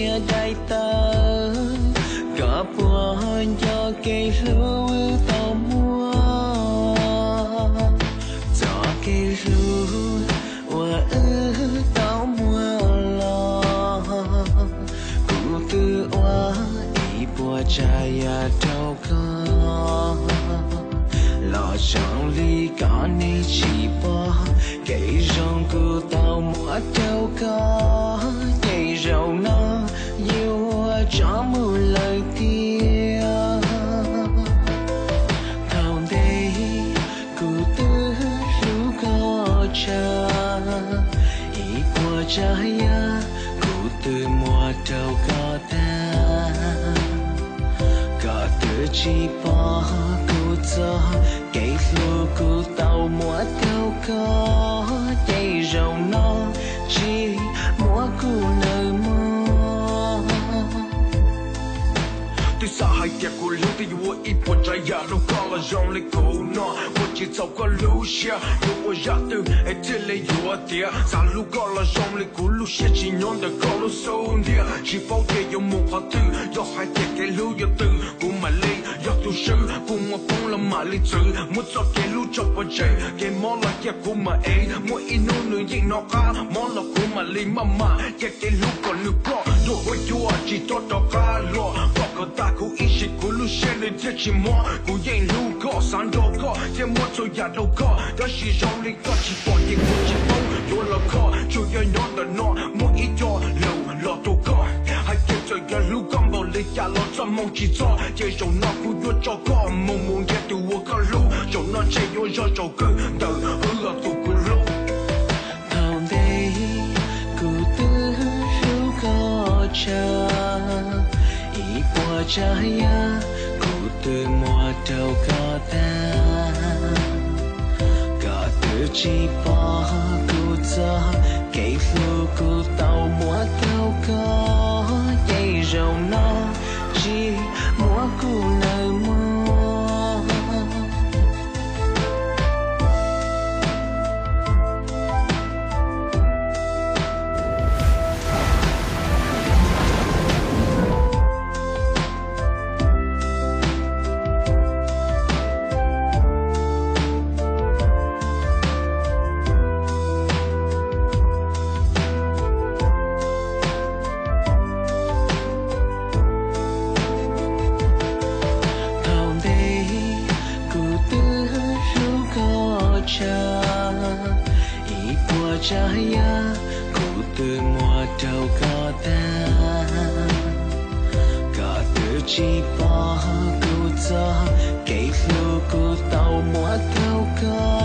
Daim tawv, koj puas nco kev hlub wb tau muaj? Txoj kev hlub uas wb tau muaj los, kuv twb ua ib puas tsav yam rau koj. Los zoo li koj neeg tsis pom, kev zoo kuv tau muab rau koj, ces zaum no yuav tso mus lawm tiag. Thaum ntej kuv twb hlub koj tshaj, ib puas tsav yam kuv twb muab rau koj tag. Koj twb tsis pom kuv txoj kev hlub kuv tau muab rau koj, ces zaum no tsis muab kuv nawb mog. Twb xav hais tias kuv hlub twb yuav ua ib puas tsav yam rau koj los zoo li kuv no, ua tsis txaus koj lub siab yuav ua zaj twg es thiaj li yuav tiav. Xav hlub koj los zoo li kuv lub siab tsis nyob ntawm koj lub xub ntiag, tsis paub tias yuav mus qhov twg, yog hais tias kev hlub yuav tws kuv mam li yog tus swb, kuv muaj poob los mam li txwv, muab txoj kev hlub tso pov tseg, kev mob los cia kuv mam ev, muaj ib hnub nws yeej hnov qab, mob los kuv mam li maj mam cia kev hlub kom nws ploj dua huab cua tsis txhob rov qab los. Koj kom tag kuv ib sim kuv lub siab nws thiaj tsis mob, kuv yeej hlub koj xav nrog koj thiab muab txhua yam rau koj, tab sis zoo li koj tsis pom ces kuv tsis paub yuav los kho. Tsuas yog nyob ntawm no muaj ib co lus los rau koj, hais tias txawm yog hlub koj npaum li cas los txoj hmoo tsis txog, ces zaum no kuv yuav tso koj mus mus nrhiav tus uas koj hlub, zaum no ntshe yuav zog tsaus kawg ntawm wb tus kuv hlub. Thaum ntej kuv twb hlub koj tshaj, ib puas tsav yam kuv twb muab rau koj tag. Koj twb tsis pom kuv txoj kev hlub kuv tau muab rau koj, ces zaum no tsis muab kuv nawb mog. Thaum ntej kuv twb hlub koj tshaj, ib puas tsav yam kuv twb muab rau koj tag. Koj twb tsis pom kuv txoj kev hlub kuv tau muab rau koj,